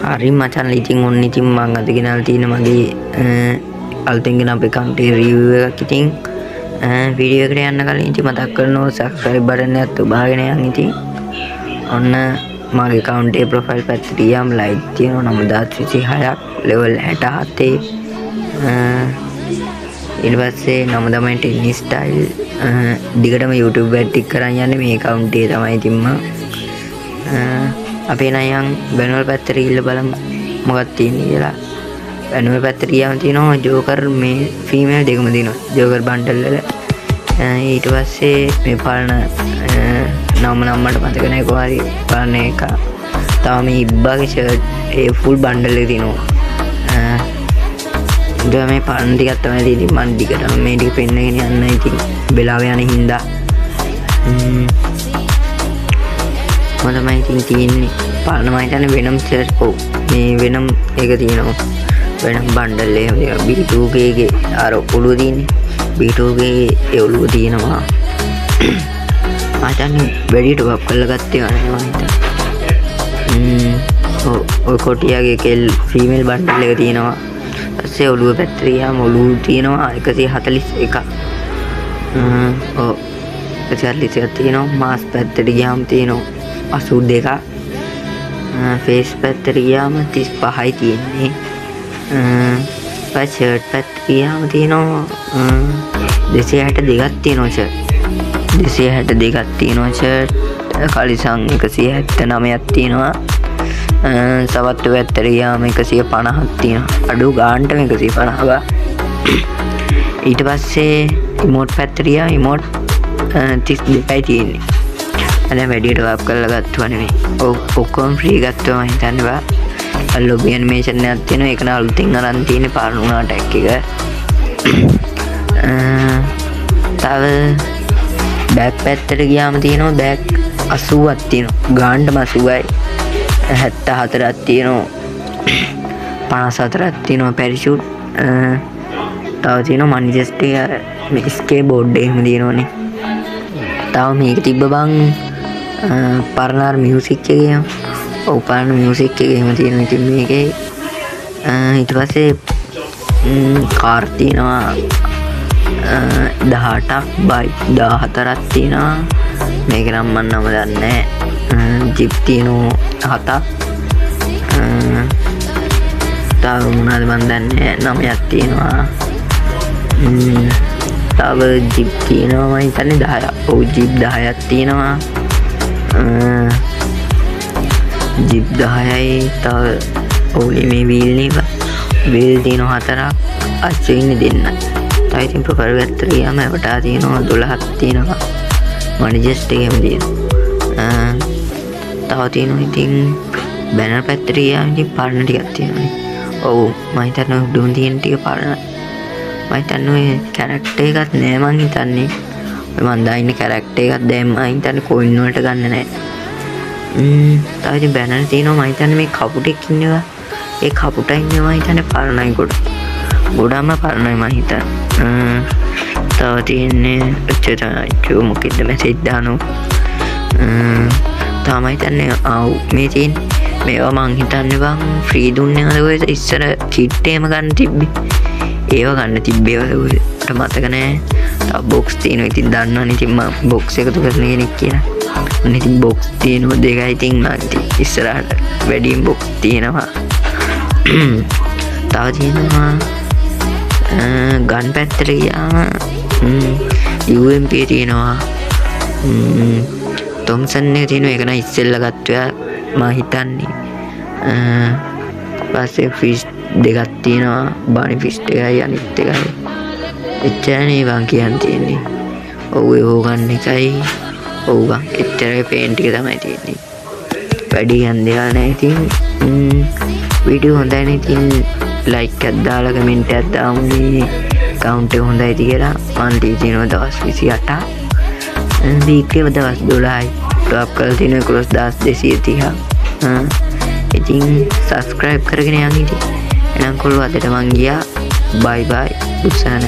හරි මචං, ඉතින් ඔන්න ඉතින් මං අද ගෙනල්ලා තියෙන මගේ අලුතෙන් ගෙන අපේ account එකේ රිවිව් එකක්. ඉතින් වීඩියෝ එකට යන්න කලින් ඉතින් මතක් කරනවා, සබ්ස්ක්‍රයිබ් බටන් එකත් ඔබාගෙන යන්න. ඉතින් ඔන්න මගේ account එකේ ප්‍රොෆයිල් පැත්තට ගියාම ලයික් තියෙනවා 9026ක්, ලෙවල් 67. ඊට පස්සේ නම තමයි ටෙන්නිස් ස්ටයිල්. දිගටම YouTube වැඩ ටික කරන් යන්නේ මේ account එකේ තමයි. ඉතින් මං අපේ නයන් බැනර් පැත්තට ගිහිල්ලා බලමු මොකක්ද තියෙන්නේ කියලා. බැනර් පැත්තට ගියාම තියෙනවා ජෝකර්, මේ ෆීමේල් දෙකම තියෙනවා ජෝකර් බන්ඩල් වල. ඊට පස්සේ මේ පරණ නම නම් මට මතක නෑ, කොහරි හරි පරණ එක. තව මේ ඉබ්බාගේ ෂර්ට් ඒ ෆුල් බන්ඩල් එක තියෙනවා. ඊට මේ පරණ ටිකක් තමයි තියෙන්නේ. මං දිගටම මේ ටික පෙන්නගෙන යන්න ඉතින් වෙලාව යන හින්දා. මම තමයි ඉතින් තියෙන්නේ පරණ. මම හිතන්නේ වෙනම ෂර්ට්, ඔව්, මේ වෙනම එක තියෙනවා, වෙනම බන්ඩල් එහෙම තියෙනවා. B2K ගේ අර ඔළුව තියෙන්නේ, B2K ඒ ඔළුව තියෙනවා. මම හිතන්නේ වැඩි ටොප් අප් කරලා ගත්තේ නෑ මම හිතන්නේ. ඔව්, ඔය කොටියාගේ කෙල් ෆීමේල් බන්ඩල් එක තියෙනවා. පස්සේ ඔළුව පැත්තට ගියාම ඔළුව තියෙනවා 141ක්. ඔව්, 141ක් තියෙනවා. මාස් පැත්තට ගියාම තියෙනවා 82ක්. ෆේස් පැත්තට ගියාම 35යි තියෙන්නේ. පස්සේ ෂර්ට් පැත්තට ගියාම තියෙනවා 262ක් තියෙනවා. ෂර්ට් 262ක් තියෙනවා. ෂර්ට් කලිසම් 179ක් තියෙනවා. සවත්තු පැත්තට ගියාම 150ක් තියෙනවා. අඩු ගානටම 150 බා. ඊට පස්සේ ඉමෝට් පැත්තට ගියාම ඉමෝට් 32යි තියෙන්නේ. දැන් වැඩියට ටොප් කරලා ගත්තුවා නෙමෙයි. ඔව්, ඔක්කොම ෆ්‍රී ගත්තා මම හිතන්නේ බා. ලොබි ඇනිමේෂන් එකක් තියෙනවා. ඒක න අලුතින් අරන් තියෙන්නේ පරණ වුණා ටැග් එක. තව බෑග් පැත්තට ගියාම තියෙනවා බෑග් 80ක් තියෙනවා. ගාන්නම 80යි. 74ක් තියෙනවා. 54ක් තියෙනවා පැරිෂූට්. තව තියෙනවා මනි චෙස්ට් එක, අර මේ ස්කේට් බෝඩ් එහෙම තියෙනවනේ. තව මේක තිබ්බ බං පරණ අර මියුසික් එක එහෙම. ඔව්, පරණ මියුසික් එක එහෙම තියෙනවා ඉතින් මේකේ. ඊට පස්සේ කාර් තියෙනවා 18ක්, බයික් 14ක් තියෙනවා. මේක නම් මං නම දන්නේ නෑ. ජිප් තියෙනවා හතක්. තව මොනවද මං දන්නේ නෑ. නමයක් තියෙනවා. තව ජිප් තියෙනවා මං හිතන්නේ 10ක්. ඔව්, ජිප් 10ක් තියෙනවා. ජිප් 10යි. තව ඔව් මේ වීල් නේ බං. වීල් තියෙනවා හතරක්. අච්චු ඉන්නේ දෙන්නයි. තව ඉතින් ප්‍රොෆයිල් පැත්තට ගියාම ඇවටාර් තියෙනවා 12ක් තියෙනවා. මනි චෙස්ට් එකේම තියෙනවා. තව තියෙනවා ඉතින් බැනර් පැත්තට ගියාම ඉතින් පරණ ටිකක් තියෙනවානේ. ඔව්, මං හිතන්නේ උඩුම තියෙන ටික පරණ. මං හිතන්නේ ඔය කැරක්ටර් එකක් නෑ මං හිතන්නේ. ඔය මං දා ඉන්න කැරක්ටර් එකක් දැන් මං හිතන්නේ කොයින් වලට ගන්න නෑ. තව ඉතින් බැනර් තියෙනවා. මං හිතන්නේ මේ කපුටෙක් ඉන්නවා. ඒ කපුටා ඉන්නවා මං හිතන්නේ පරණයි ගොඩ. ගොඩක්ම පරණයි මං හිතන්නේ. තව තියෙන්නේ ඔච්චර තමයි. චෝ, මොකෙද්ද මැසේජ් දානවා. තව මං හිතන්නේ ආව් මේ තියෙන්නේ මේවා මං හිතන්නේ බං ෆ්‍රී දුන්නේ නේද කොහෙද ඉස්සර කිට් එහෙම ගන්න තිබ්බේ. ඒව ගන්න තිබ්බේ වල කොහෙද මට මතක නෑ. තව බොක්ස් තියෙනවා. ඉතින් දන්නවනේ ඉතින් මං බොක්ස් එකතු කරන කෙනෙක් කියලා. ඔන්න ඉතින් බොක්ස් තියෙනවා දෙකයි. ඉතින් මං ඉතින් ඉස්සරහට වැඩියෙන් බොක්ස් තියෙනවා. තව තියෙනවා ගන් පැත්තට ගියාම UMP තියෙනවා. තොම්සන් එක තියෙනවා. ඒක නම් ඉස්සෙල්ලා ගත්තා මං හිතන්නේ. පස්සේ ෆිෂ් දෙකක් තියෙනවා, බනි ෆිෂ් එකයි අනිත් එකයි. එච්චරනේ බං කියන්න තියෙන්නේ. ඔව්, ඒ හොගන්න එකයි. ඔව් බං, එච්චරයි. පේන් ටික තමයි තියෙන්නේ, වැඩි කියන්න දේවල් නෑ. ඉතින් වීඩියෝ හොඳයි නේ? ඉතින් ලයික් එකක් දාලා කමෙන්ට් එකක් දාමු මේ ඇකවුන්ට් එක හොඳයිද කියලා. මං තියෙනවා දවස් 28ක්, වීක් එක දවස් 12යි. ටොප් කරලා තියෙනවා 11,230ක්. ඉතින් සබ්ස්ක්‍රයිබ් කරගෙන යන්න. ඉතින් එහෙනම් කොල්ලෝ, අදට මං ගියා. බයි බයි. බුස්සාන.